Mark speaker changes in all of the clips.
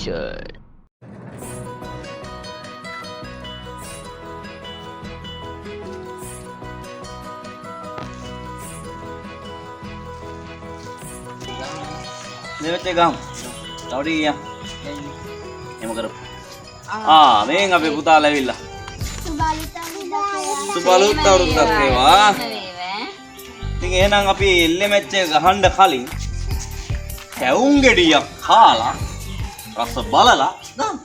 Speaker 1: Production.
Speaker 2: මේ වෙච්ච ගහමු. තව ටික ගියා. එහෙම කරමු. ආ මේන් අපේ පුතාලා ඇවිල්ලා. සුබ අලුත් අවුරුද්දක් වේවා. ඉතින් එහෙනම් අපි එල්ලේ මැච් එක ගහන්න කලින් කැවුම් ගෙඩියක් කාලා රස බලලා ගමු.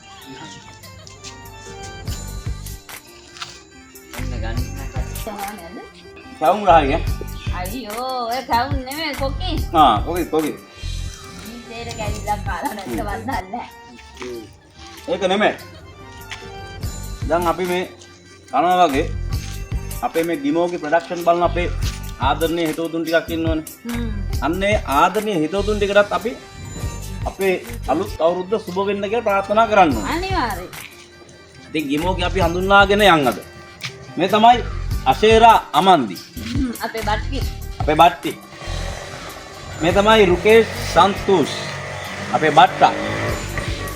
Speaker 2: කැවුම් රහයි ඈ.
Speaker 3: අයියෝ, ඔය කවුන් නෙමෙයි, කොකි.
Speaker 2: ආ කොකි කොකි.
Speaker 3: ජීවිතේට කැවිල්ලක් කාලා නැත්නම් මන් දන්නේ නැහැ.
Speaker 2: ඒක නෙමෙයි. දැන් අපි මේ කනවා වගේ අපේ මේ ගිමෝගේ ප්‍රොඩක්ෂන් බලන අපේ ආදරණීය හිතවතුන් ටිකක් ඉන්නවනේ. අන්න ඒ ආදරණීය හිතවතුන් ටිකටත් අපි අපේ අලුත් අවුරුද්ද සුබ වෙන්න කියලා ප්‍රාර්ථනා කරන්න ඕනේ.
Speaker 3: අනිවාර්යයෙන්.
Speaker 2: ඉතින් ගිමෝගේ අපි හඳුන්වාගෙන යන් අද. මේ තමයි අශේරා අමන්දි.
Speaker 3: අපේ බට්ටි.
Speaker 2: අපේ බට්ටි. මේ තමයි රුකේෂ් සන්තුෂ්. අපේ බට්ටා.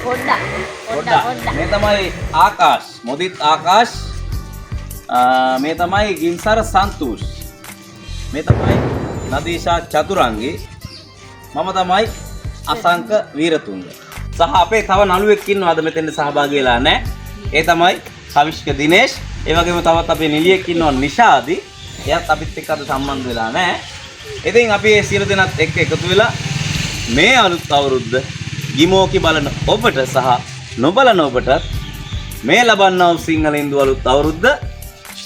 Speaker 3: පොඩ්ඩක් පොඩ්ඩක් පොඩ්ඩක්.
Speaker 2: මේ තමයි ආකාශ්, මොදිත් ආකාශ්. මේ තමයි ගින්සර සන්තුෂ්. මේ තමයි නදීෂා චතුරංගි. මම තමයි අසංක වීරතුංග. සහ අපේ තව නළුවෙක් ඉන්නවා අද මෙතෙන්ට සහභාගී වෙලා නැහැ. ඒ තමයි කවිෂ්ක දිනේෂ්. ඒ වගේම තවත් අපේ නිලියෙක් ඉන්නවා නිෂාදි. එයාත් අපිත් එක්ක අද සම්බන්ධ වෙලා නැහැ. ඉතින් අපි මේ සියලු දෙනාත් එක්ක එකතු වෙලා මේ අලුත් අවුරුද්ද ගිමෝකි බලන ඔබට සහ නොබලන ඔබටත් මේ ලබන්නා වූ සිංහල හින්දු අලුත් අවුරුද්ද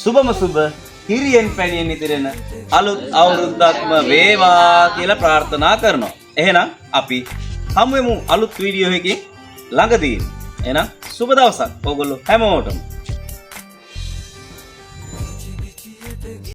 Speaker 2: සුබම සුබ හිරියෙන් පැණියෙන් ඉතිරෙන අලුත් අවුරුද්දක්ම වේවා කියලා ප්‍රාර්ථනා කරනවා. එහෙනම් අපි හමු වෙමු අලුත් වීඩියෝ එකකින් ළඟදී. එහෙනම් සුබ දවසක් ඔයගොල්ලෝ හැමෝටම.